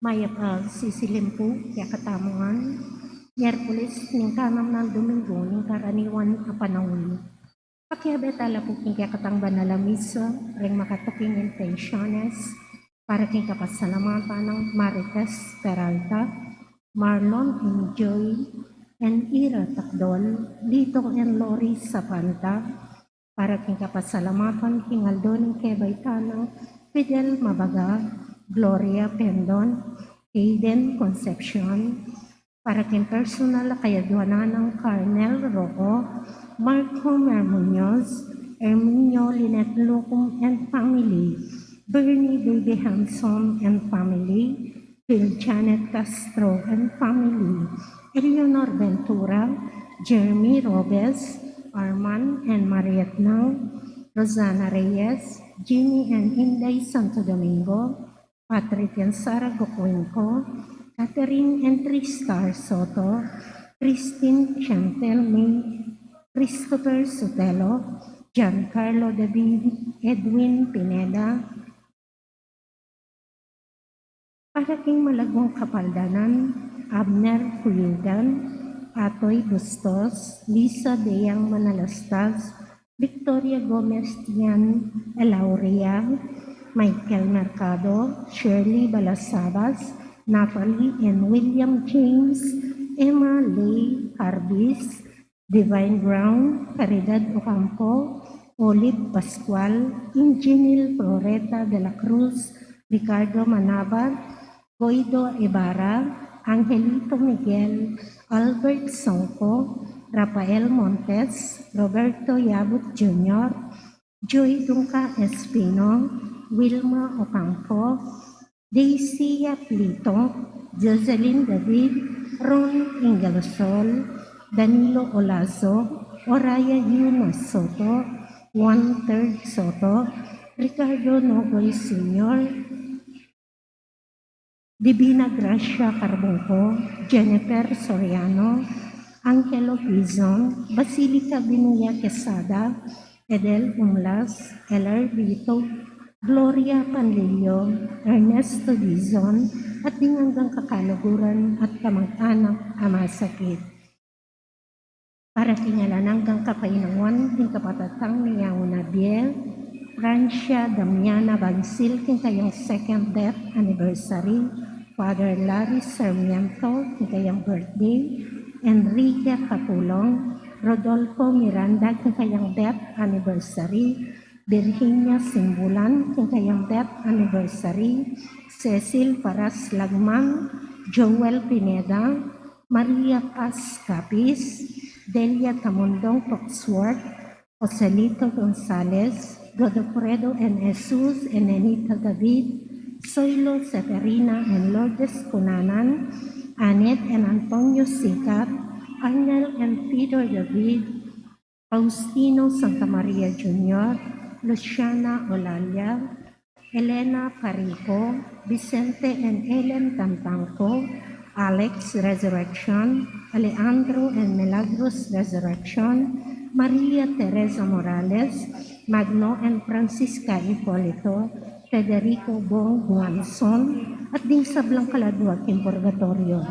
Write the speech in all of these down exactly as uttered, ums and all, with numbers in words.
Mayap a sisilimpu kekatamu ngan, Miyerkules ning kanam nang Domingo ning karaniwan a panaun. Pakiabe tala pu king kekatang banal a misa, reng makatuking intensiones, para king kapasalamatan nang Marites Peralta, Marlon and Joy, and Ira Takdol, Lito and Lori Sapanta, para king kapasalamatan king aldo ning kebaitan nang Fidel Mabaga, Gloria Pendon, Hayden Concepcion, para king personal a kayadwanan nang Carnel Roco, Marco Mer Muñoz, Herminio Lynette Lucum and family, Bernie Baby Hanson and family, Phil Janet Castro and family, Eleanor Ventura, Jeremy Robes, Arman and Mariette Nang, Rosana Reyes, Jimmy and Inday Santo Domingo, Patrick and Sarah Gocuenco, Catherine and Tristar Soto, Christine Chantel May, Christopher Sotelo, Giancarlo David, Edwin Pineda, para king malaguang kapaldanan, Abner Cuyugan, Atoy Bustos, Lisa Deyang Manalastas, Victoria Gomez Tian, Elauria, Michael Mercado, Shirley Balasabas, Natalie and William James, Emma Lay Carbis, Divine Brown, Caridad Ocampo, Olive Pascual, Ingenil Floreta de la Cruz, Ricardo Manabat, Guido Ibarra, Angelito Miguel, Albert Songco, Rafael Montes, Roberto Yabut Junior, Joy Dungca Espino, Wilma Ocampo, Daisy Yaplito, Jocelyn David, Ron Ingalsol, Danilo Olazo, Oraya Yuma Soto, Juan Third Soto, Ricardo Nogoy Senior, Divina Gracia Carbonco, Jennifer Soriano, Angelo Dizon, Basilica Binuya Quesada, Edel Umlas, L R Bitog, Gloria Panlilio, Ernesto Dizon, at ding anggang kakaluguran at kamag-anak a masakit. Para king alang anggang kapainawan king kapatad tang Miyauna Biel, Francia Damiana Bansil king kayang second death anniversary, Father Larry Sarmiento king kayang birthday, Enrique Capulong, Rodolfo Miranda king kayang death anniversary, Virginia Simbulan king kayang death anniversary, Cecil Paras Lagman, Joel Pineda, Maria Paz Capiz, Delia Tamundong Foxworth, Joselito Gonzalez, Godofredo and Jesus and Nenita David, Soilo Severina and Lourdes Cunanan, Annette and Antonio Sicar, Arnel and Peter David, Faustino Santa Maria Junior, Luciana Olalia, Elena Parico, Vicente and Ellen Tamtangco, Alex Resurrection, Alejandro and Milagros Resurrection, Maria Teresa Morales, Magno and Francisca Hipolito, Federico Bong Guanzon, at ding sablang kaladua king purgatorio.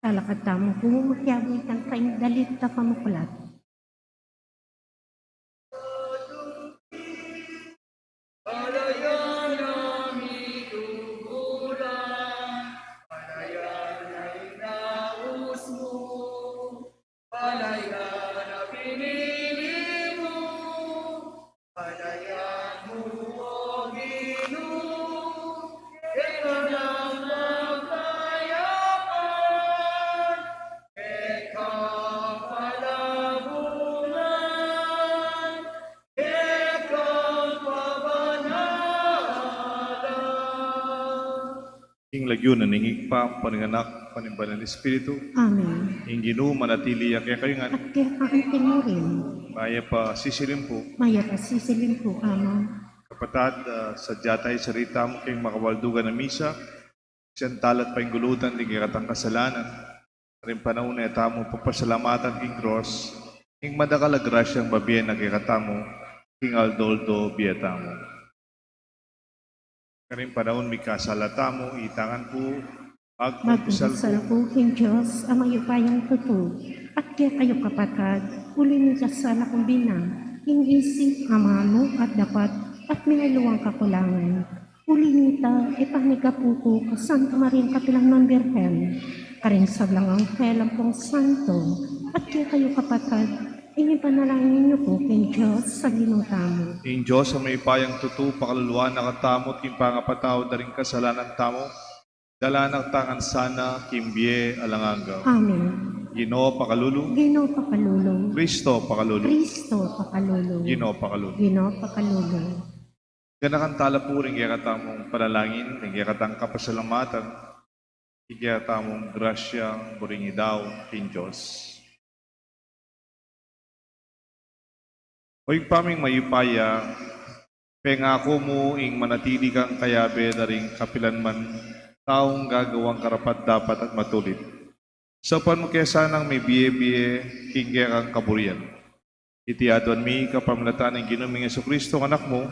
Talakad tamu pu, makiabe tang kaing dalit a pamuklat. Palayan na pinili mu, palayan mu, O Ginu, ika na kapayapan, ika palabungan, ika kabanalan. King lagyu na ning Ibpa, ampo ning Anak, ampo ning Banal Espiritu. Amen. Ing Ginu manatili ya kekayu ngan. At keka anti mu rin. Mayap a sisilimpu. Mayap a sisilimpu, Among. Kapatad, ah, sadya taya isarita mu king makawaldugan a misa, siyang tala at painggulutan ding kekatang kasalanan. Karing panaun na e tamu papasalamatan king krus, ing madakal a grasyang mabie na kekatamu, king aldo-aldo bie tamu. Karing panaun mikasala tamu, itangan ku, magkumpisal ku. Magkumpisal ku king Dios a mayupayang tutu, at kekayu kapatad, uli ning kasala kung bina, king isip, amanu, at dapat, at mialuang kakulangan. Uli nita, ipamigapu ku ka Santa Mariang kapilanman Birhen, karing sablang anghel ampong santo, at kekayu kapatad, ipanalangin yu ku king Dios a Ginu tamu. Ing Dios a mayupayang tutu, pakaluluan na katamu king pangapatawad da ring kasalanan tamu, dala na katamu ngan sana king bie alang angga. Amen. Ginu pakalulu. Ginu pakalulu. Kristo pakalulu. Kristo pakalulu. Ginu pakalulu. Ginu pakalulu. Ganakan tala pu ring kekatamung panalangin, ring kekatang kapasalamatan, ring kekatamung grasyang buring idao king Dios. O Ibpa ming mayupaya, pengaku mu ing manatili kang kayabe da ring kapilanman taung gagawang karapat-dapat at matulid. Saupan mu ke sanang mibie-bie king kekang kaburian. Iti aduan mi kapamilatan ning Ginu ming Jesucristo, Anak mu,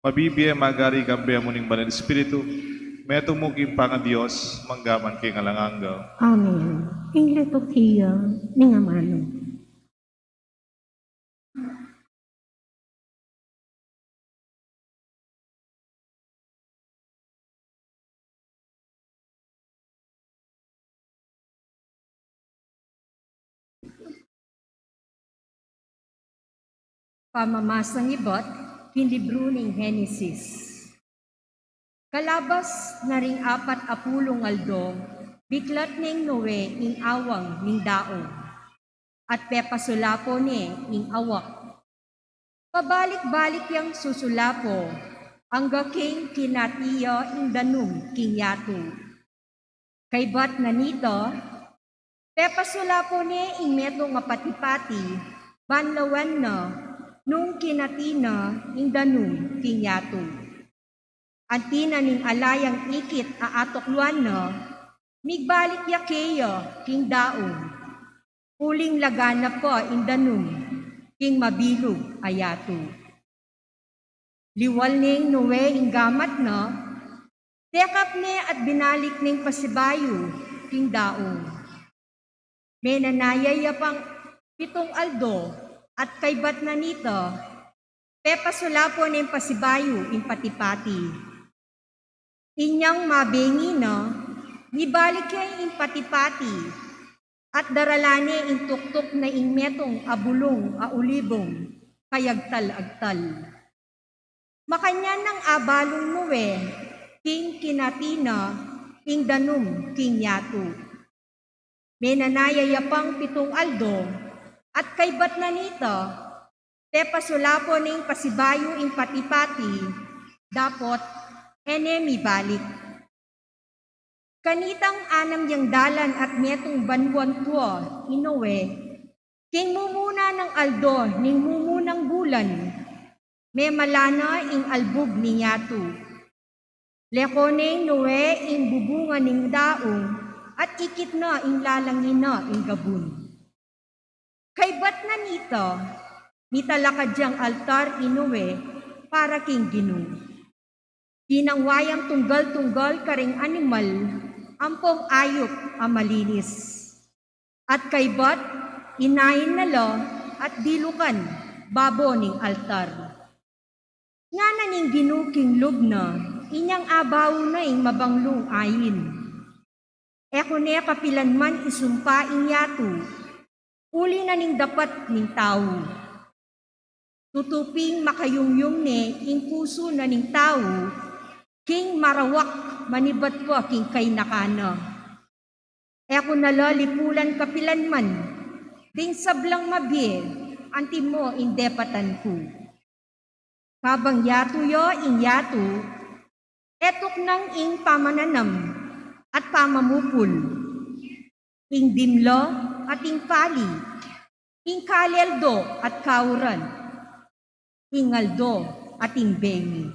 mabibie, magari, kambe mu ning Banal Espiritu, metung mu king pangaDios, mangga man king alang angga. Amen. Ing liturgia ning amanu. Pamamasang ibat king libru ning Genesis. Kalabas na ring apat a pulung aldo, biklat neng Noe ing awang ning daung, at pepasulapo ne ing awak. Pabalik-balik yang susulapo, angga king kinati ya ing danum king yatu. Kaybat na nita, pepasulapo ne ing metung a pati-pati, ban lawen na, nung kinati na ing danum king yatu. Anti na ning ala yang ikit a atukluan na, migbalik ya keya king daung. Uling laganap pa ing danum king mabilug a yatu. Liwal neng Noe ing gamat na, tekap ne at binalik neng pasibayu king daung. Menanaya ya pang pitung aldo, at kaybat na nita, pepasulapo neng pasibayu ing pati-pati. Inyang mabengi na, mibalik ya ing pati-pati, at daralan ne ing tuktuk na ing metung a bulung a ulibung, kayagtal-agtal. Makanyan nang abalung Noe, king kinati na ing danum king yatu. Menanaya ya pang pitung aldo, at kaybat na nita, pepasulapo neng pasibayu ing pati-pati, dapot e ne mibalik. Kanitang anam yang dalan at metung banuan tua i Noe, king mumuna nang aldo ning mumunang bulan, memala na ing albug ning yatu. Leko neng Noe ing bubungan ning daung, at ikit na ing lalangi na ing gabun. Kaybat na nita, mitalakad yang altar i Noe para king Ginu. Tinangwa yang tunggal-tunggal karing animal ampong ayup a malinis. At kaybat, inain na la at dilukan babo ning altar. Ngana ning Ginu king lub na, inyang abaun na ing mabanglung ain. E ku ne kapilan man isumpa ing yatu, uli na ning dapat ning tau. Tutu ping makayungyung ne ing pusu na ning tau, king marawak manibat pa king kainakan na. E ku na la lipulan kapilan man, ding sablang mabie, antimo ing depatan ku. Kabang yatu ya ing yatu, e tuknang ing pamananam at pamamupul, ing dimla at ing pali, ing kaleldo at kauran, ing aldo at ing bengi.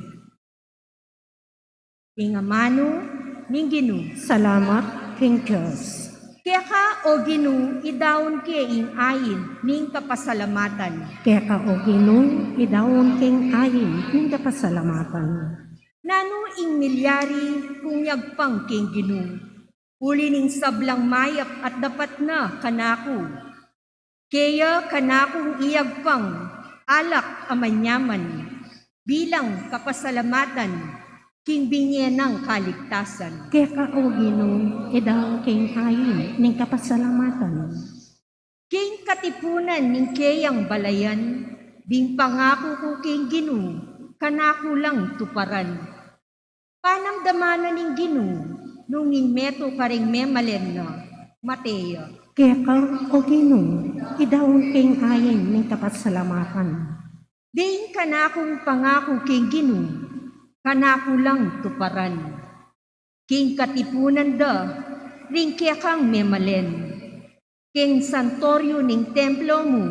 Ing amanu ning Ginu. Salamat king Dios. Keka, o Ginu, idaun ke ing ain ning kapasalamatan. Keka, o Ginu, idaun ke ing ain ning kapasalamatan. Nanu ing milyari kung yagpang king Ginu, uli ning sablang mayap at dapat na kanaku? Keya kanakung iyagpang alak a manyaman bilang kapasalamatan king binye nang kaligtasan. Keka, o Ginu, idaun ke ing ain ning kapasalamatan. King katipunan ning keyang balayan, ding pangaku ku king Ginu, kanaku lang tuparan. Panamdaman na ning Ginu, nung ing meto karing memalen na, mate ya. Keka, o Ginu, idaun ke ing ain ning kapasalamatan. Ding kanakung pangaku king Ginu, kanaku lang tuparan. King katipunan da, ring kekang memalen, king santuaryo ning templo mu,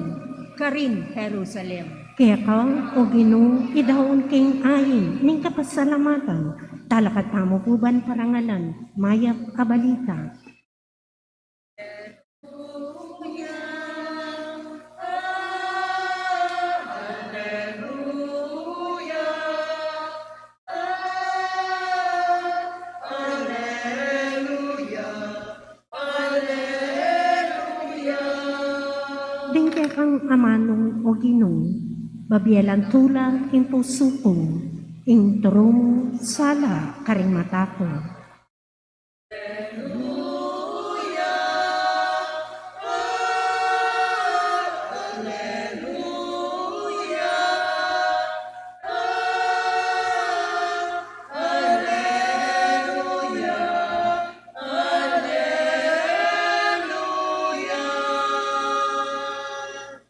karin Jerusalem. Keka, o Ginu, idaun ke ing ain ning kapasalamatan, talakad tamu pu ban parangalan mayap a balita. Ding kekang amanu, o Ginu, babie lang tula ing pusu ku, ing turu mu sala karing mata ku.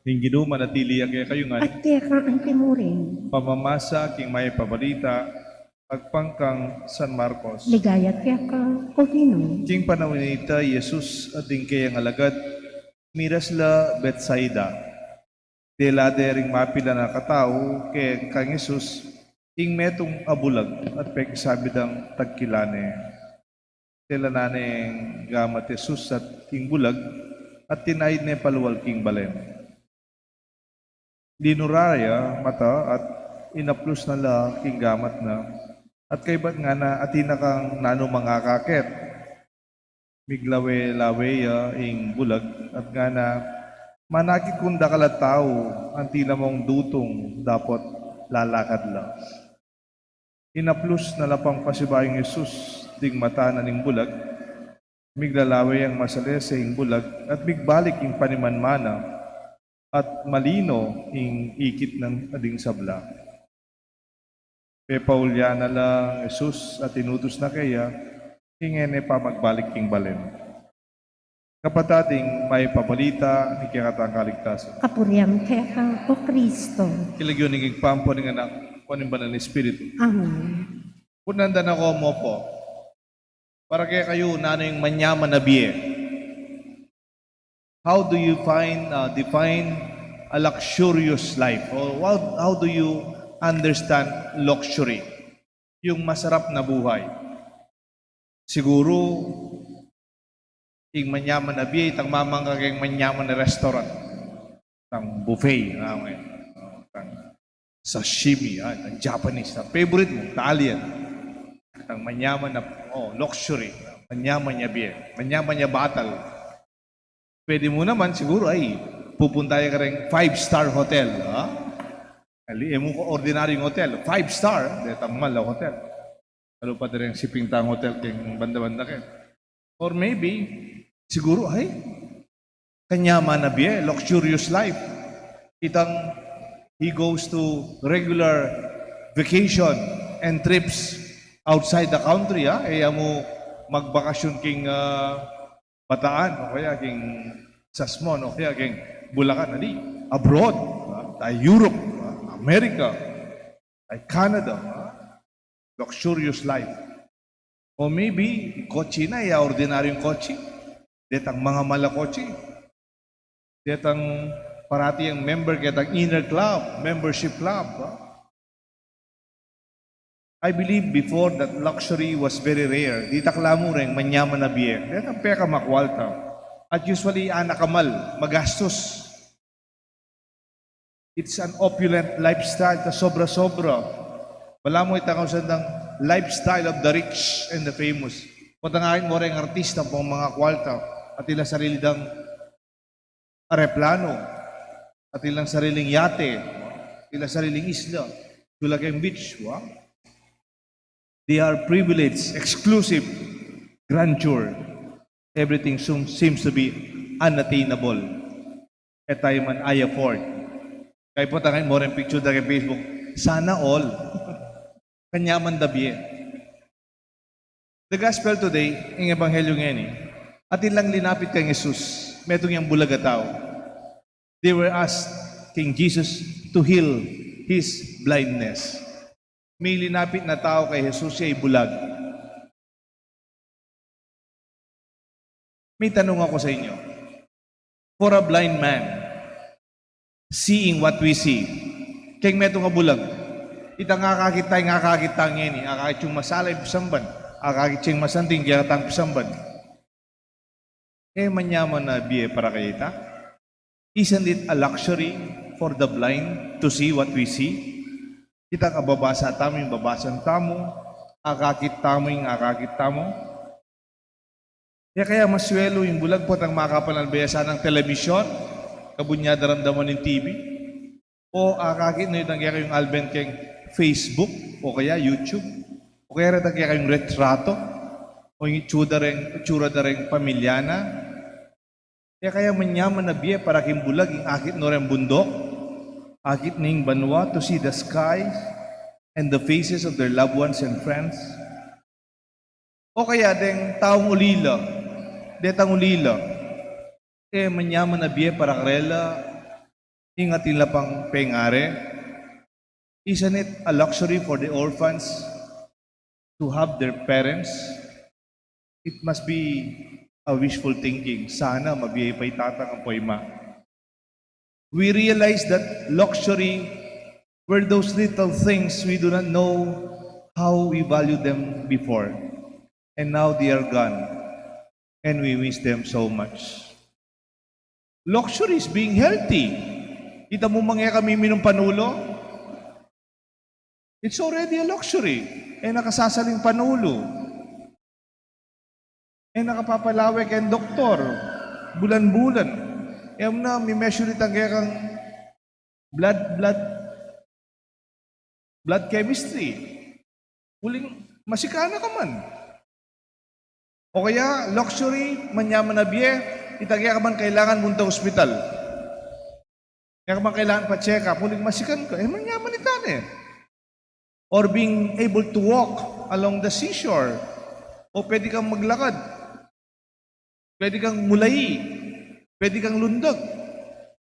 Ing Ginu manatili ya kekayu ngan. At keka anti mu rin. Pamamasa king mayap a balita agpang kang San Marcos. Ligaya keka, o Ginu. King panaun a ita, i Jesus at ding keyang alagad miras la Betsaida. Dela de ring mapilan a katau keng kang Jesus ing metung a bulag at pekisabi dang tagkilan ne. Telanan neng gamat Jesus at king bulag at tinaid ne palual king balen. Linura ya mata at inaplus na la king gamat na, at kaybat ngana, atin na kang nanu mangakakit? Miglawe-lawe ya ing bulag at ngana, manakit kung dakal a tau, anti la mung dutung dapot lalakad la. Inaplus na la pang pasibayu nang Jesus ding mata na ning bulag, miglalawe yang masalese ing bulag, at migbalik ing panimanmana, at malino ing ikit na ding sabla. Pepaulyan na la Jesus at inutus na keya, ing e ne pa magbalik king balen. Kapatad, ing mayap a balita ning kekatang kaligtasan. Kapurian keka, o Kristo. King lagyu ning Ibpa, ampo ning Anak, ampo ning Banal a Espiritu. Amen. Punan da na ko mo po. Para kekayu, nanu ing manyaman a bie? How do you find, uh, define a luxurious life? Or how, how do you understand luxury? Yung masarap na buhay. Siguro, ing manyaman a bie, itang mamangka keng manyaman a restaurant. Itang buffet, ah, okay. Itang sashimi, ah, itang Japanese, itang favorite mu, Italian. Itang manyaman a, oh, luxury. Manyaman a bie. Manyaman a batal. Pwede mu naman siguru, ay, pupunta ya kareng five-star hotel, ha? Ali, e mu ka ordinaryung hotel, five-star, detang mal a hotel. Lalu pa direng siping tang hotel keng banda-banda ke. Or maybe, siguru, ay, kanyaman na bie, luxurious life. Itang he goes to regular vacation and trips outside the country, ha? E ya mu magbakasyon king, ah, Bataan, o kaya king Sasmuan, o kaya king Bulacan, ali, abroad, ha? Taga Europe, ha? America, taga Canada, ha? Luxurious life. O maybe, kotse na, e ya ordinaryung kotse. Detang mangamal a kotse. Detang parati yang member ketang inner club, membership club, ha? I believe before that luxury was very rare. Ditak la mu reng manyaman a bie. Detang pekamakualta. At usually, anak kamal, magastus. It's an opulent lifestyle, ta sobra-sobra. Balamu itang kausan dang lifestyle of the rich and the famous. Potang akit mo reng artista, pang mangakualta, atin lang sarili dang aeroplano, atin lang sariling yate, atin lang sariling isla, atin lang beach, wa? They are privileged, exclusive, grandeur. Everything sum-, seems to be unattainable. E tayu man aya afford. Kaya potang akit mo reng picture da keng Facebook, sana all. Kanyaman da bie. The gospel today, ing ebanghelyo ngeni, atin lang linapit kang Jesus, metung yang bulag a tau. They were asked King Jesus to heal his blindness. May linapit na tau kay Jesus, siya'y bulag. May tanong ako sa inyo. For a blind man, seeing what we see, keng metung a bulag, itang akakit ta, ing akakit ta ngeni, akakit yung masalay pisamban, akakit yung masanting, kaya tang pisamban. E manyaman a bie para kayta? Isn't it a luxury for the blind to see what we see? Itang ababasa tamu, ing babasa tamu, akakit tamu, ing akakit tamu. E kaya masuelu ing bulag potang makapanalbe ya sanang telebisyon, kabud nya daramdaman ing T V? O akakit na itang kekayung alben keng Facebook, o kaya YouTube, o kaya itang kekayung retrato, o ing itsura da reng, itsura da reng pamilya na? E kaya manyaman a bie para king bulag ing akit no reng bundok, akit ning banua, to see the skies and the faces of their loved ones and friends? O kaya deng taung ulila, detang ulila, e manyaman a bie para karela ing atin la pang pengari? Isn't it a luxury for the orphans to have their parents? It must be a wishful thinking. Sana mabie pa i tata ampo i ma. We realize that luxury were those little things we do not know how we valued them before. And now they are gone. And we miss them so much. Luxury is being healthy. Ita mu mang e ka miminum panulu? It's already a luxury. E na ka sasaling panulu. E na ka papalawe keng doktor bulan-bulan. E mu na mi-measure itang kekang blood, blood, blood chemistry. Uling masikan na ka man. O kaya, luxury, manyaman a bie, itang e ka man kailangan munta ospital. E ka man kailangan pa-check up, uling masikan ka, e, manyaman ita ne. Or being able to walk along the seashore. O pwede kang maglakad. Pwede kang mulayi. Pwede kang lundag.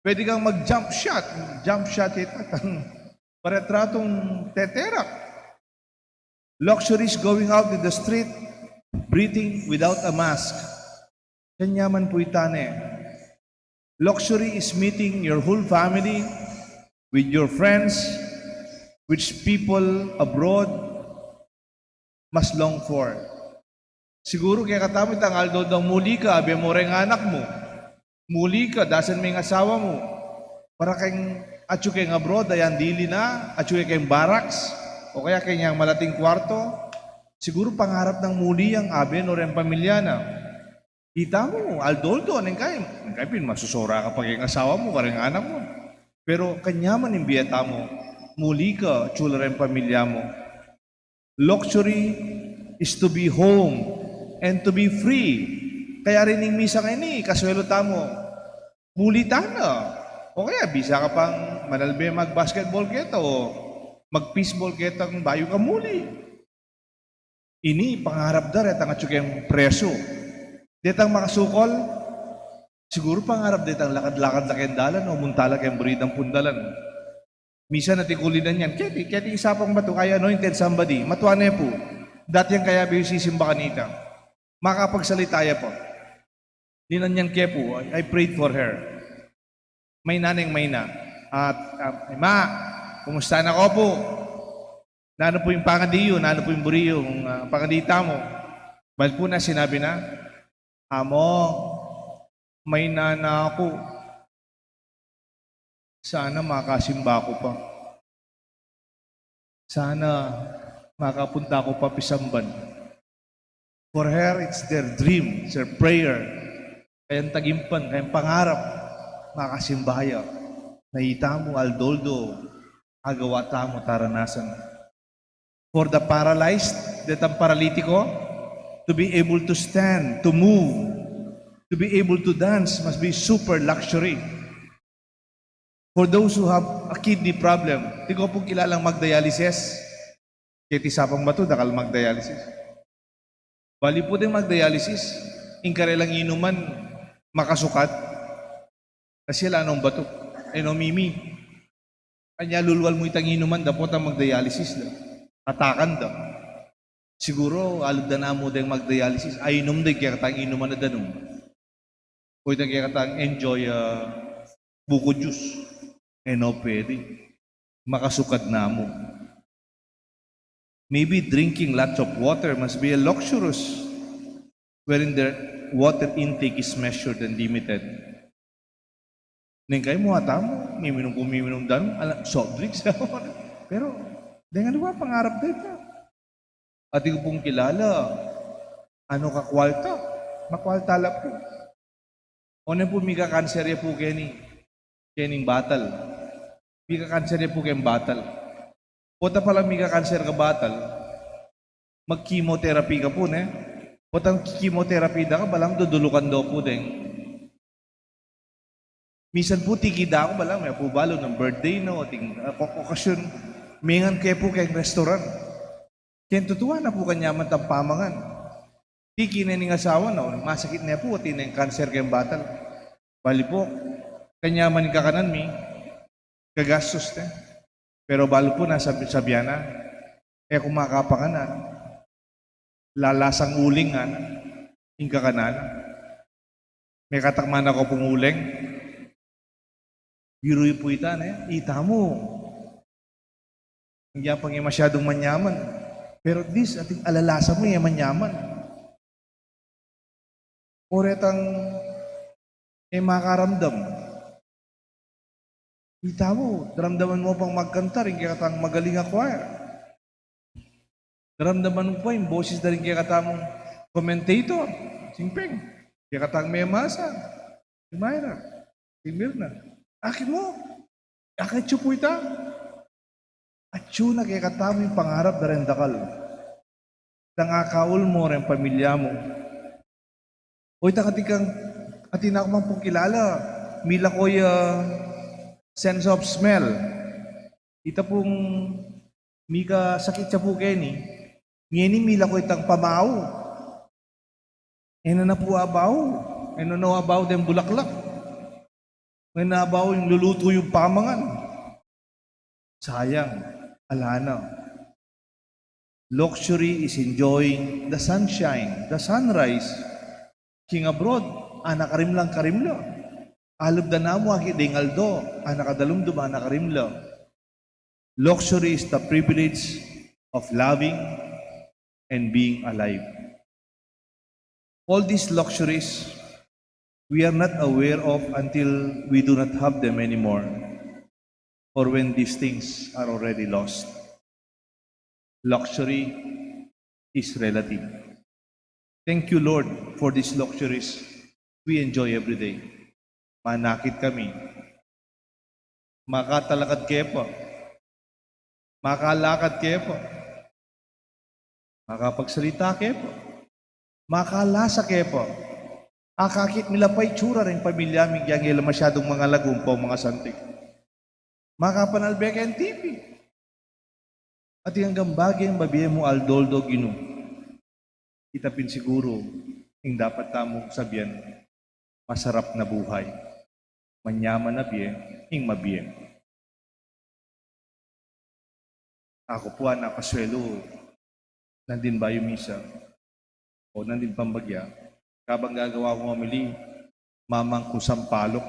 Pwede kang mag-jump shot. Jump shot, ita, tang paretratung teterak. Luxury is going out in the street, breathing without a mask. Kanyaman pu ita ne. Luxury is meeting your whole family with your friends, which people abroad must long for. Siguru kekatamu itang aldo dang muli ka, abe mu reng anak mu. Muli ka, dasan me ing asawa mu. Para keng atyu keng abroad, ayan dili na, atyu keng barracks, o kaya keng yang malating kwarto. Siguru pangarap nang muli yang abe no reng pamilya na. Ita mu, aldo-aldo, neng kai, neng kai pin, masusora ka pa keng asawa mu, kareng anak mu. Pero kanyaman ing bie tamu, muli ka, atiu la reng pamilya mu. Luxury is to be home and to be free. Kaya rin ing misa ngeni, kasuelu tamu, muli tana. O kaya, bisa ka pang manalbe mag-basketball keta o mag-fistball keta, bayu ka muli. Ini pangarap da retang atiu keng presu. Detang makasukol, siguru pangarap detang lakad-lakad la keng dalan o munta la keng buri dang pundalan. Misan ating kulinan yan, keti, keti isapang batu, I anointed somebody, matua ne pu. Dati yang kayabe yu sisimba kanita. Makapagsalita ya pa. Dinan yan ke pu, I, I prayed for her. Mayna neng mayna. At, ah, "Ima, kumusta na ko pu? Nanu pu ing pangadi yu, nanu pu ing buri yu, kung, ah, pangadi tamu?" Balik pu na, sinabi na, "Amo, mayna na ku. Sana makasimba ku pa. Sana makapunta ku pa pisamban." For her, it's their dream, it's her prayer. Kayang tagimpan, kayang pangarap, makasimba ya. Na ita mu, aldo-aldo, agawa tamu, taranasan. For the paralyzed, detang paralitiko, to be able to stand, to move, to be able to dance must be super luxury. For those who have a kidney problem, atin ko pung kilalang magdialysis, keti isapang batu, dakal magdialysis. Bali pu deng magdialysis, ing karelang inuman, makasukad, kasi ala nong batu, e no mimi. Anya lulwal mu itang inuman, dapot ang magdialysis da. Atakan da. Siguru, alud da namu deng magdialysis, ainum da ing kekatang inuman a danum. O itang kekatang enjoy, ah, buko juice. E no pwede. Makasukad namu. Maybe drinking lots of water must be a luxurious, wherein their water intake is measured and limited. Neng kai mu, ata mu, miminum ku miminum danum, ala, soft drinks. Pero, deng aliwa pangarap da ita. Atin ku pung kilala, ano ka kwalta? Makwalta la pu. One pu mika-cancer ya pu keni, kening batal. Mika-cancer ya pu keng batal. Pota palang mika-cancer ka batal, mag-chemotherapy ka pu, ne? Potang chemotherapy da ka, balang dudulukan da pu deng. Misan pu tiki da ku, balang me pu balu nang birthday na o ating, ah, ko-, okasyon. Mengan ke pu keng restaurant. Keng tutuan na pu kanyaman tang pamangan. Tiki ne ning asawa na, o masakit ne pu, atin neng cancer keng batal. Bali pu, kanyaman ing kakanan mi, kagastus ne. Pero balu pu na sabi, sabian na, e ku makapangan, lalasang uling, ngana, ing kakanan. Mekatakman na ku pung uling. Biru yu pu ita, ne? Ita mu. Ing yapang e masyadung manyaman. Pero at least, ating alalasa mu, e manyaman. O retang e makaramdam. Ita mu, daramdaman mu pang magkantar, ing kekatang magaling a choir. Daramdaman mu pa ing boses da ring kekatamung commentator, singping. Kekatang memasa, si Myra, si Mirna. Akit mu, akit yu pu ita. Atyu na kekatamu ing pangarap da reng dakal. Dang akaul mu reng pamilya mu. O itang atin kang, atin aku mang pung kilala, mila ko ya sense of smell. Ita pung mikasakit ya pu keni, ngeni mila ko itang pamau. E na na pu abau, e na na abau deng bulaklak. E na abau ing lulutu yung pamangan. Sayang, ala na. Luxury is enjoying the sunshine, the sunrise. King abroad, ana karimlang karimla. Alub da namu akit deng aldo, ana kadalumdum, ana karimla. Luxury is the privilege of loving and being alive. All these luxuries we are not aware of until we do not have them anymore, or when these things are already lost. Luxury is relative. Thank you, Lord, for these luxuries we enjoy every day. Manakit kami. Makatalakad ke pa. Makalakad ke pa. Makapagsalita ke pa. Makalasa ke pa. Akakit mi la pa itsura ring pamilya mi, yang e la masyadung mangalagumpa o mangasanting. Makapanalbe keng T V. Ating anggang bage a mabie mu aldo-aldo, Ginu. Ita pin siguru ing dapat tamung sabian, masarap na buhay. Manyaman a bie ing mabie. Aku pu, a, napasuelu, nandin bayu misa o nandin pambagya, kabang gagawa kung homily, mamang ku sampalok,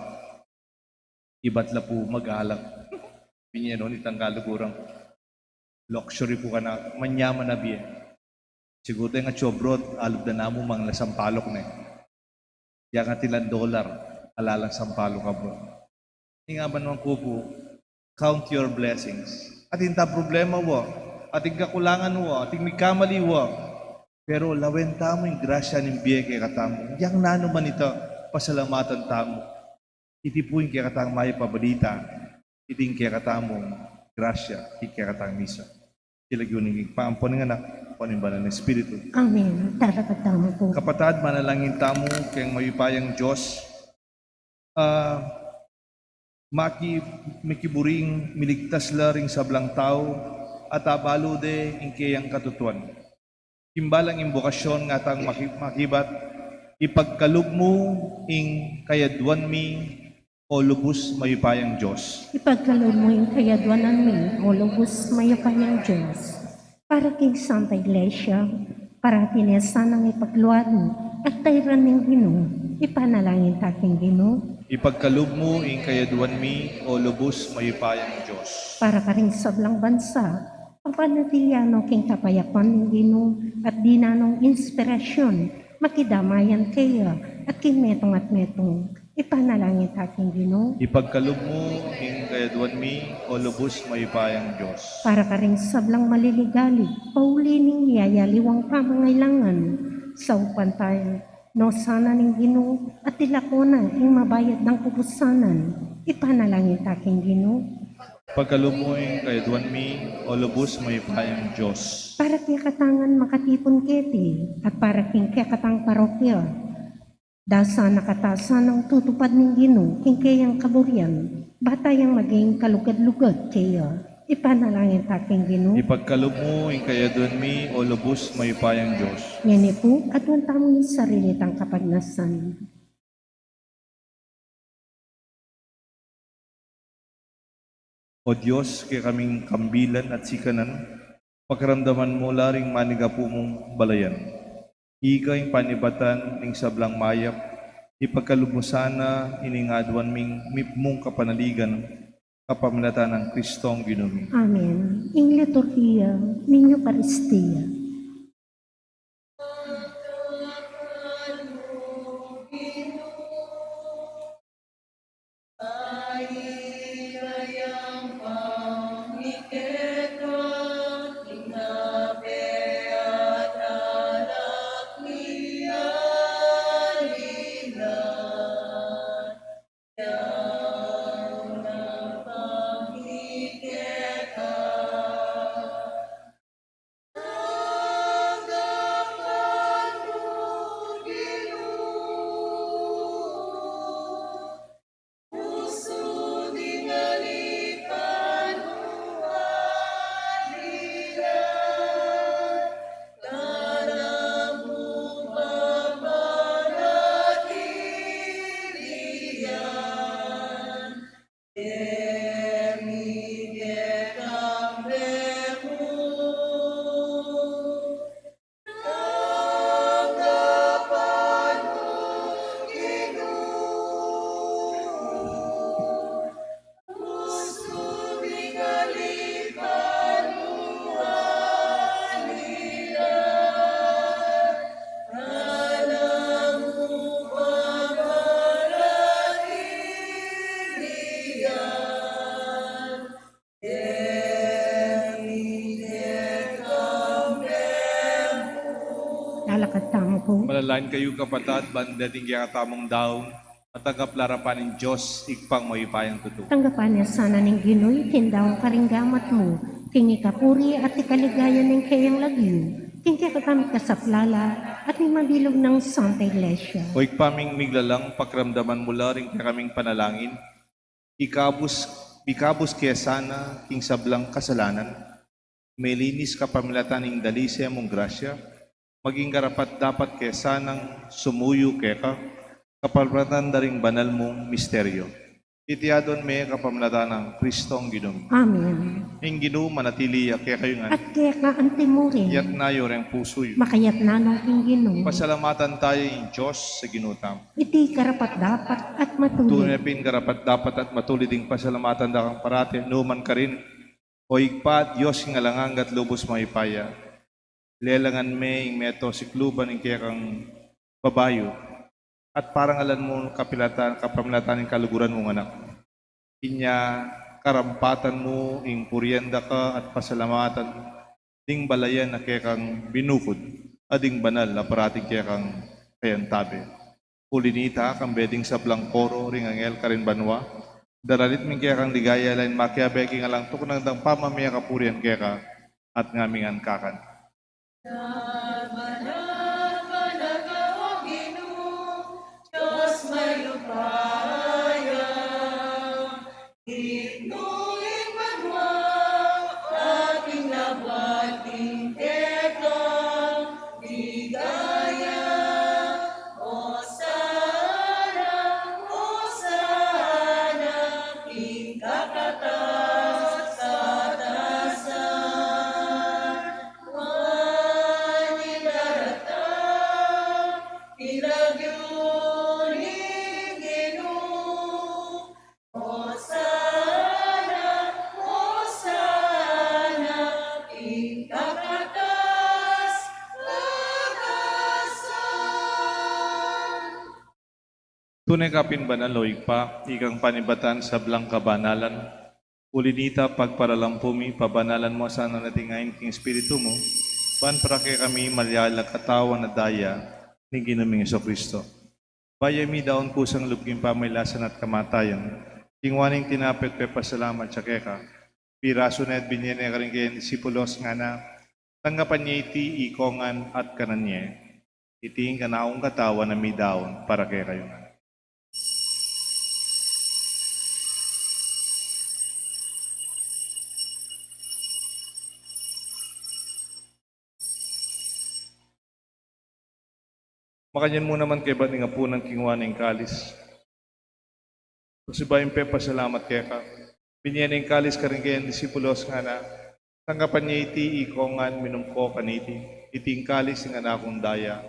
ibat la pu mag-alak. Binye no, nitang kaluguran ku. Luxury pu kanaku, manyaman a bie. Siguru deng atsu abroad, alub da namu mangla sampalok ne. Yang atilan dollar, ala lang sampalok abroad. Ing aban man ku pu, count your blessings. Atin ta problema wa, atin kakulangan wa, atin mikamali wa. Pero lawen tamu ing grasya ning bie kekatamu. Yang nanu man ita, pasalamatan tamu. Iti pu ing kekatang mayap a balita, iti ing kekatamung grasya, iti kekatang misa. King lagyu ning Ibpa, ampo ning Anak, ampo ning Banal a Espiritu. Amen. Talakad tamu pu. Kapatad, manalangin tamu keng mayupayang Dios, a maki-, mikiburing miligtas la ring sablang tau, at abalu de ing keyang katutuan. King balang imbokasyon ngatang maki-, makibat, ipagkalub mu ing kayaduan mi, o lubus mayupayang Dios. Ipagkalub mu ing kayaduanan mi, o lubus mayupayang Dios. Para king Santa Iglesia, parati ne sanang ipagluad at tairan ning Ginu, ipanalangin ta king Ginu. Ipagkalub mu ing kayaduan mi, o lubus mayupayang Dios. Para karing sablang bansa, papanatilian no king kapayapan ning Ginu, at dinan nong inspirasyon, makidamayan keya, at king metung at metung, ipanalangin ta king Ginu. Ipagkalub mu ing kayaduan mi, o lubus mayupayang Dios. Para karing sablang maliligalig, pauli ning yayaliwang pamangailangan, saupan taya no sana ning Ginu, at tilakon na ing mabayat nang kubusanan, ipanalangin ta king Ginu. Ipagkalub mu ing kayaduan mi, o lubus mayupayang Dios. Para kekatang makatipun keti, at para king kekatang parokya, dasa na kata sanang tutupad ning Ginu king keyang kaburian, ba tayang maging kalugad-lugad keya, ipanalangin ta king Ginu. Ipagkalub mu ing kayaduan mi, o lubus mayupayang Dios. Ngeni pu, aduan tamu ing sarili tang kapagnasan. O Dios, kekaming kambilan at sikanan, pakiramdaman mu la ring manigapu mung balayan. Ika ing panibatan ning sablang mayap, ipagkalub mu sana ining aduan ming mipmung kapanaligan, kapamilatan nang Kristong Ginu mi. Amen. Ing liturgia ning Eukaristia. Lain kayu kapatad, ban deting kekatamung daun, matanggap la arapan ning Dios, Ibpang mayupayang tutu. Tanggapan na sana ning Ginu iting daun karing gamat mu, king ikapuri at ikaligaya ning keyang lagyu, king kekatamung kasaplalan, at ning mabilug nang Santa Iglesia. O Ibpa ming miglalang, pakiramdaman mu la ring kekaming panalangin, ikabus, ikabus ke sana king sablang kasalanan, melinis kapamilatan ning dalise mung grasya, maging karapat-dapat ke sanang sumuyu keka, kapamilatan da ring banal mung misteryo. Iti adwan mi kapamilatan nang Kristong Ginu mi. Amen. Ing Ginu manatili ya kekayu ngan. At keka anti mu rin. Iyatas yu reng pusu yu. Makayatas no king Ginu. Pasalamatan taya ing Dios a Ginu tamu. Iti karapat-dapat at matulid. Tune pin karapat-dapat at matulid ing pasalamatan da kang parati, nu man karin, O Ibpa, Dios king alang angga at lubus mayupaya. Lelangan me ing meto sikluban ning kekang babayu, at parangalan mu kapilatan, kapamilatan ning kaluguran mung Anak. Inya karampatan mu ing purian da ka at pasalamatan ding balayan a kekang binukud, a ding banal a parating kekang kayantabe. Uli nita, kambe ding sablang koro ring anghel karin banua, daralit mi ing kekang ligaya, lain makiabe king alang tuknang dang pamamie kapurian keka, at ngaming kakan. Dios mayupaya, dignu ing banua at ing labat king kekang ligaya. Hosana, Hosana king kakatas-katasan. Nuan ing daratang king lagyu ning Ginu. Hosana, Hosana king kakatas-katasan. Tune ka pin banal, o Ibpa, ikang panibatan sablang kabanalan. Uli nita, pagparalampu mi, pabanalan mu sana iting ain king Espiritu mu, ban para kekami malyari lang katawan at daya ning Ginu ming Jesucristo. Bayu mi daun kusang lub king pamailasan at kamatayan, kinua ne ing tinape at pepasalamat ya keka, pirasu ne at binie ne karing keyang disipulos, ngana: Tanggapan ye iti ikong ngan at kanan ye. Iti ing kanakung katawan a midaun para kekayu ngan. Makanyan mu naman kaybat ning apunan, kinua ne ing kalis. Pasibayu ing pepasalamat keka, binie ne ing kalis karing keyang disipulos, ngana: Tanggapan ye iti ikong ngan, minum ko kaniti. Iti ing kalis ning kanakung daya,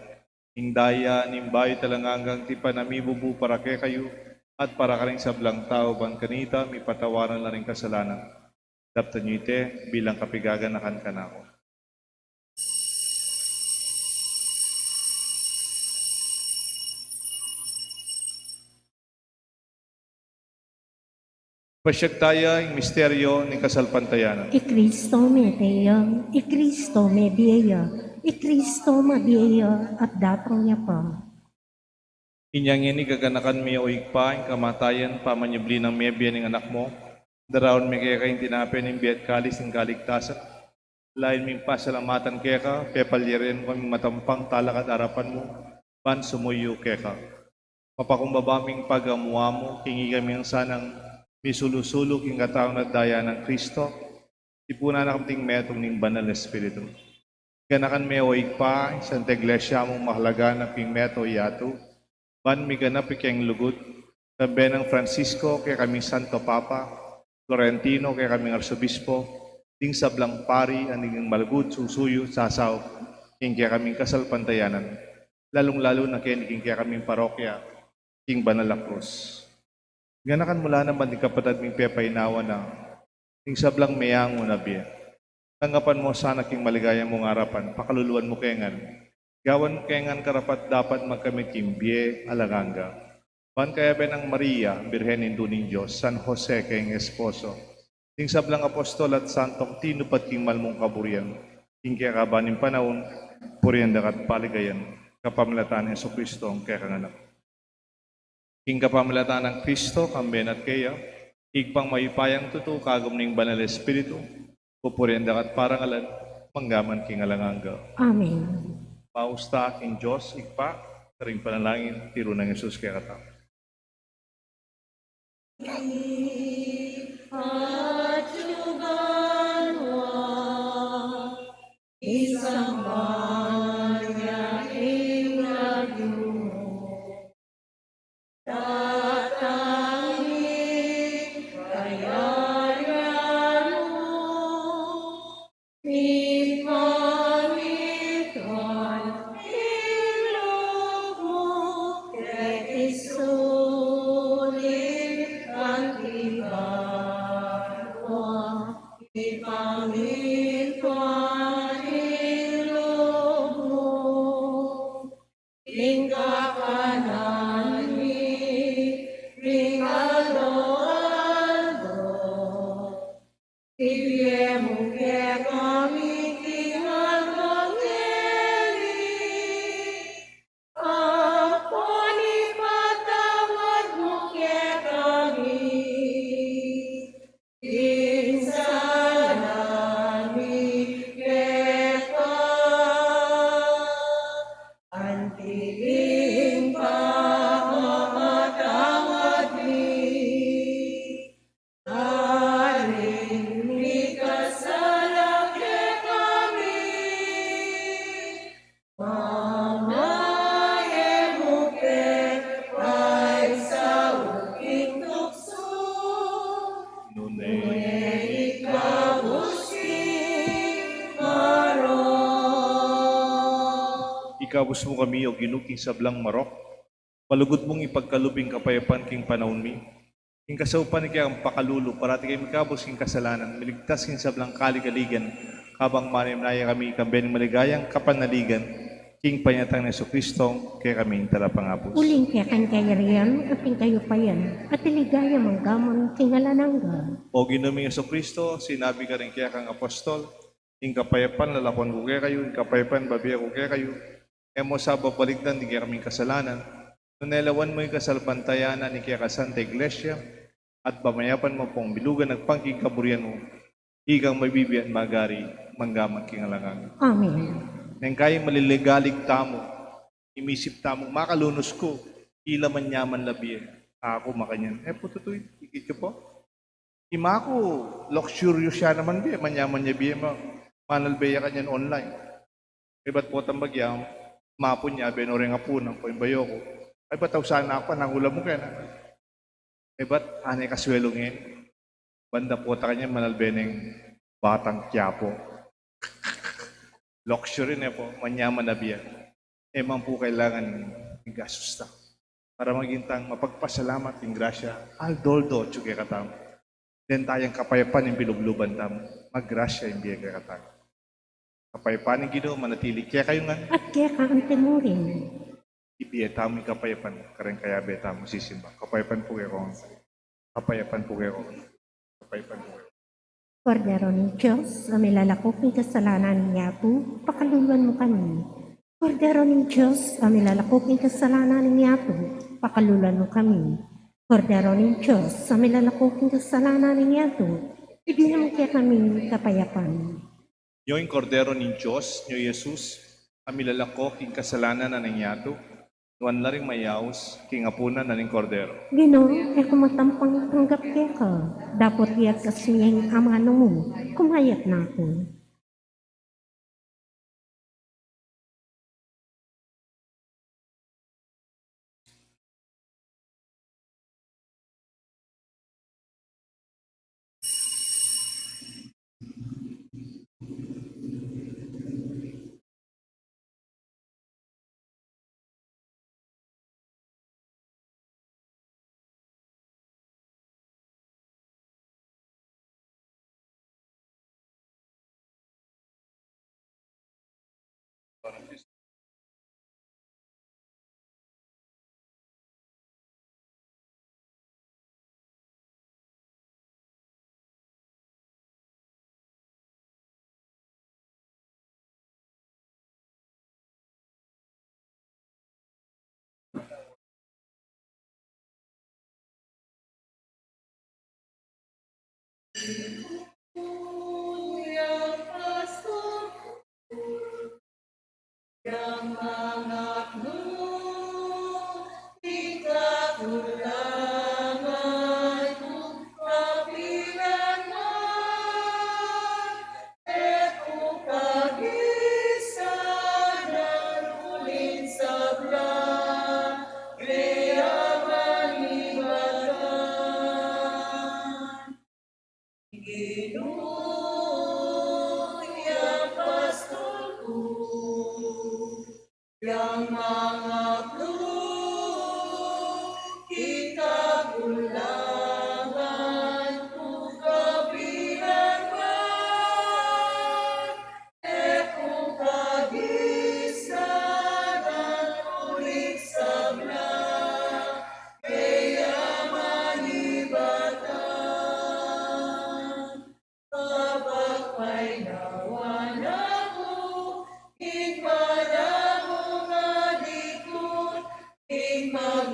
ing daya ning bayu at alang anggang tipan a mibubu para kekayu at para karing sablang tau, ban kanita mipatawaran la ring kasalanan. Daptan yu iti bilang kapigaganakan kanaku. Pasiag taya ing misteryo ning kasalpantayanan. I Kristo mete ya, i Kristo mebie ya, i Kristo mabie ya at datang ya pa. Inya ngeni gaganakan mi, o Ibpa, ing kamatayan, pamanyubli nang mebie ning Anak mu. Daraun mi keka ing tinape ning bie at kalis ning kaligtasan. Lalu ming pasalamatan keka, pepalyarin mu kaming matampang talakad king arapan mu, ban sumuyu keka. Mapakumbaba ming pagamu-amu, king ikami nang sanang misulu-sulu king katawan at daya nang Kristo, tipunan na kaming metung ning Banal a Espiritu. Ganakan me, o Ibpa, ing Santa Iglesia mung makalaganap king meto yatu, ban miganap ing kayang lugud, kambe nang Francisco, kekaming Santo Papa, Florentino, kekaming Arsobispo, ding sablang pari a naging malugud, susuyu, sasaup king kekaming kasalpantayanan, lalung-lalu na keni king kekaming parokya, king Banal a Krus. Ganakan mu la naman ding kapatad ming pepainawa na ing sablang meangu na bie. Tanggapan mu sana king maligaya mung arapan, pakaluluan mu ke ngan. Gawan mu ke ngan karapat-dapat magkamit king bie alang angga. Ban kayabe nang Maria, Birhen Indu ning Dios, San Jose kayang esposo, ding sablang apostol at santong tinupad king mal mung kaburian, king kekaban ning panaun, purian da ka at paligayan Kapamilatan nang Jesucristo, ing kekang Anak. King kapamilatan nang Kristo, kambe na at keya, Ibpang mayupayang tutu, kagum ning Banal Espiritu, pupurian da ka at parangalan, mangga man king alang angga. Amen. Maus ta king Dios Ibpa, karing panalangin tiru nang Jesus kekatamu. Isamban ya ing lagyu mu. Datang ing kayarian mu. Mipamintuan ing lub mu keti sulip anti banua. Mipamintuan ing lub mu king kakanan mi ning aldo-aldo. Ibie mu kekami king aldo ngeni, ampon ipatawad mu kekami ing sala mi keka, anti ing pamamatawad mi karing mikasala kekami. Mama, e mu ke paisaul king tuksu, nune ikabus king marok. Ikabus mu kami, O Ginu, king sablang marok. Malugud mung ipagkalub ing kapayapan king panaun mi. King kasaupan ning kekang pakalulu, parati kami mikabus king kasalanan, miligtas king sablang kaligaligan, kabang manenaya kami kambe ning maligayang kapanaligan, king panyatang nang Jesucristo, kekaming Talapangabus. Uling keka ing kayarian, at ing kayupayan, at ing ligaya mangga man king alang angga. O Ginu ming Jesucristo, sinabi mu karing kekang apostol, ing kapayapan lalakwan ku kekayu, ing kapayapan bibie ku kekayu, e mu sa babalikdan ding kekaming kasalanan, nune lawan mu ing kasalpantayanan ning kekang Santa Iglesia, at pamayapan mu pung milugan agpang king kaburian mu, ikang mabibie at magari, mangga man king alang angga. Amen. Neng kaya maliligalig tamu, imisip tamu, makalunus ku, ila manyaman la bie, aku makanyan. E pu tutu, ikit yu pu. Ima ku, luxurious ya naman bie, manyaman ya bie, ma-, manalbe ya kanyan online. Ibat potang bagya, mapun ya, beno reng apunan ku, imbayo ku. Ay, bataw sana aku, anang ulam mu kena? Ibat, ane kaswelu nge. Banda pota kanyan, manalbe neng Batang Quiapo. Luxury ne pu, manyaman a bie. E man pu kailangan igastus ta para maging tang mapagpasalamat ing grasya aldo-aldo atyu kekatamu. Deng tayang kapayapan ing pilubluban tamu, magrasya ing bie kekatamu. Kapayapan ning Ginu manatili kekayu ngan. At keka anti murin. Ibie tamu ing kapayapan kareng kayabe tamu sisimba. Kapayapan pu kekongan. Kapayapan pu kekongan. Kapayapan pu kekongan. Kordero ning Dios, a milalako king kasalanan ning yatu, pakaluluan mu kami. Kordero ning Dios, a milalako king kasalanan ning yatu, pakaluluan mu kami. Kordero ning Dios, a milalako king kasalanan ning yatu, ibie mu kekami ing kapayapan. Nyo ing Kordero ning Dios, nyo i Jesus, a milalako king kasalanan na ning yatu, nuan la ring mayaus king apunan na ning Kordero. Ginu, e ku matampang tanggap keka, dapot iagkas mu ing amanu mu, kumayap na ku.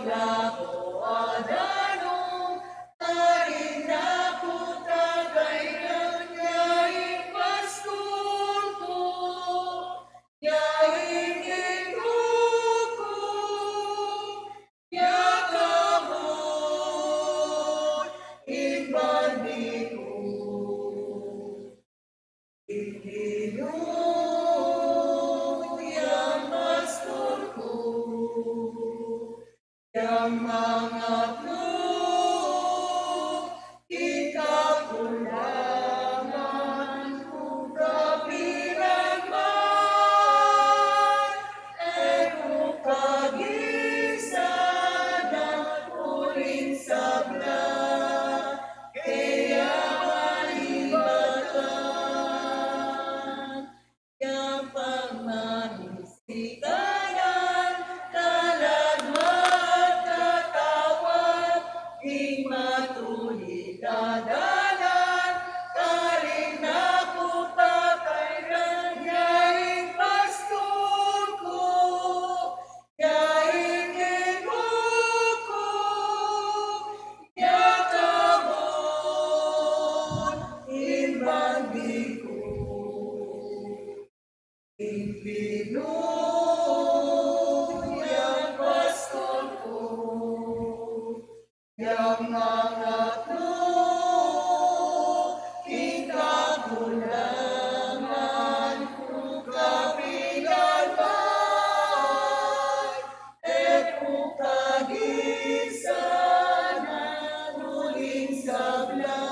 Laku adanung, karin na ku takayran, ya ing pastul ku, ya ing Ginu ku, ya kabud ing bandi ku. Ing Ginu yang pastul ku, yang mangakluk king kakulangan ku kapilan man, e ku kagisan uling sabla, kaya malibatan. Yang pamanisikanan, kaladwa at katawan, ing matulid a dalan, karin na ku takayran, ya ing pastul ku, ya ing Ginu ku, ya kabud ing bandi ku. Ing Ginu yang pastul ku, yang mangakluk king kakulangan ku kapilan man, e ku kagisan uling sabla,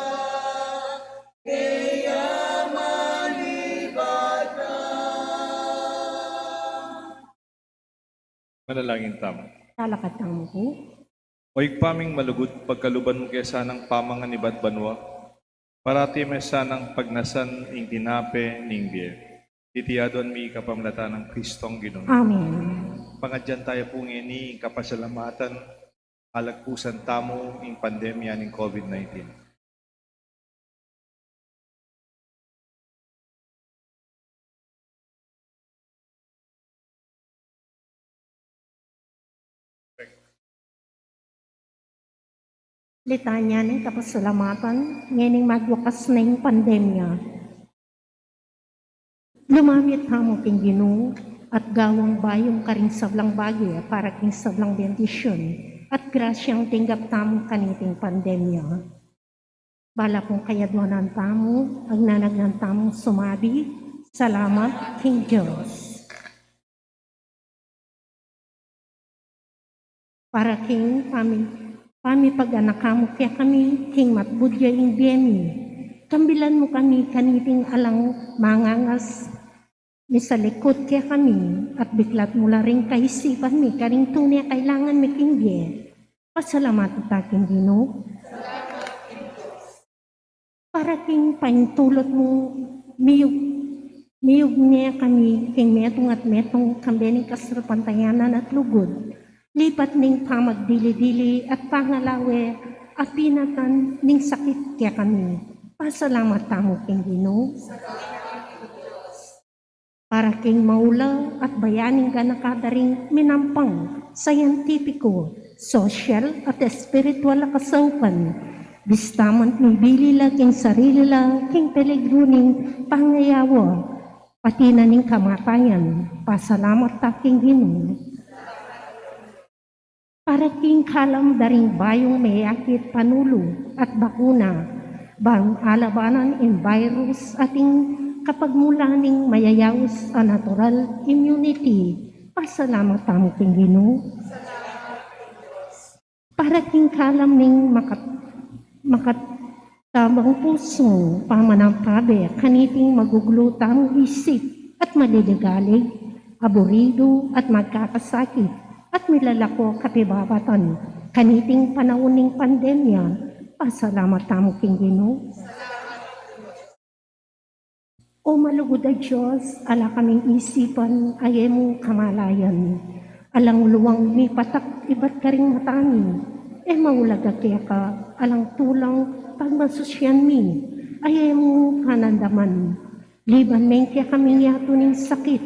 kaya malibatan. Manalangin tamu. Talakad tamu pu. O Ibpa ming malugud, pagkaluban mu ke sanang pamangan ibat banua, parati me sanang pagnasan ing tinape ning bie. Iti aduan mi kapamilatan nang Kristong Ginu. Amen. Pangadyan tamu pu ngeni ing kapasalamatan, alagpusan tamu ing pandemya ning COVID nineteen. Litanya ning kapasalamatan ngening magwakas na ing pandemya. Lumapit tamu king Ginu at gawang bayung karing sablang bage para king sablang bendisyun at grasyang tinggap tamu kaniting pandemya. Bala pung kayaduanan tamu, agnanagan tamung sumabi, salamat king Dios. Para king pami-, pamipag-anak mu kekami, king matbud ya ing bie mi. Kambilan mu kami kaniting alang mangangas, misalikut kekami, at biklat mu la ring kaisipan mi karing tune a kailangan mi king bie. Pasalamatan ta king Ginu. Para king paintulut mu, miyug-, miyugne kami king metung at metung, kambe ning kasalpantayanan at lugud, lipat ning pamagdili-dili at pangalawe a pinatan ning sakit kekami. Pasalamat tamu king Ginu. Para king maula at bayaning ganaka da ring minampang, scientifico, social at espiritual a kasaupan, bista man mibili la king sarili la king peligru ning pangayawa, pati na ning kamatayan, pasalamat ta king Ginu. Para king kalam da ring bayung meyakit, panulu at bakuna, bang alabanan ing virus at ing kapagmulan ning mayayaus a natural immunity, pasalamat tamu king Ginu. Para king kalam ning makat-, makat-, tabang pusung pamanantabe kaniting maguglu tamung isip at maliligalig, aburidu at magkakasakit at milalako kapibabatan kaniting panaun ning pandemya, pasalamat tamu king Ginu. O malugud a Dios, ala kaming isipan a e mu kamalayan. Alang luwang mipatak ibat karing mata mi, e maulaga keka, alang tulang pagmasusian mi a e mu panandaman. Liban me ing kekaming yatu ning sakit,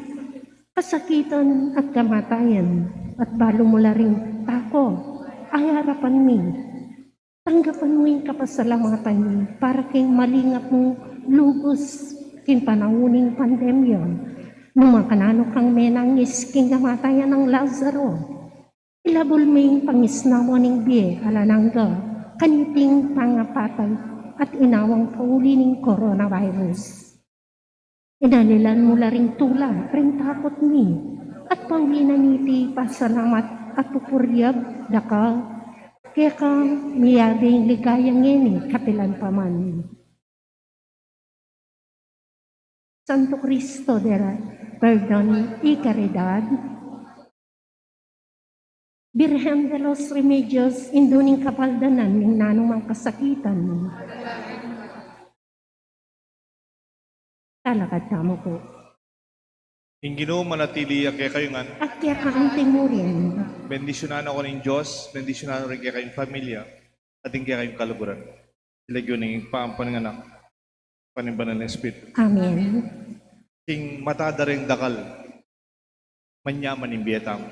kasakitan at kamatayan, at balu mu la ring tako Ay, arapan mi, tanggapan mu ing kapasalamatan mi para king malingap mung lugos king panaun ning pandemya. Nung makananu kang menangis king kamatayan nang Lazaro, ilabul me ing pangisnawan ning bie alang angga kaniting pangapatay at inawang pauli ning coronavirus. Inalilan mu la ring tula, ring takot mi, at pauli na niti pasalamat at pupurian da ka, keka miyabe ing ligaya ngeni kapilan pa man. Santo Cristo del Perdon y Caridad, Birhen de los Remedios, indu ning kapaldanan ning nanumang kasakitan. Talakad tamu pu. Ing Ginu manatili ya kekayu ngan. At keka mu rin. Bendisyunan na kayu ning Dios, bendisyunan na rin kekayung pamilya, at ing kekayung kaluguran. King lagyu ning Ibpa, ampo ning Anak, ampo ning Banal a Espiritu. Amen. King mata da ring dakal, manyaman ing bie tamu.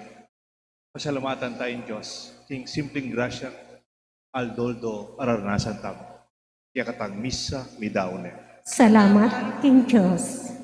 Pasalamatan taya ing Dios king simpleng grasya, aldo-aldo araranasan tamu. Kekatang misa, midaun ne. Salamat king Dios.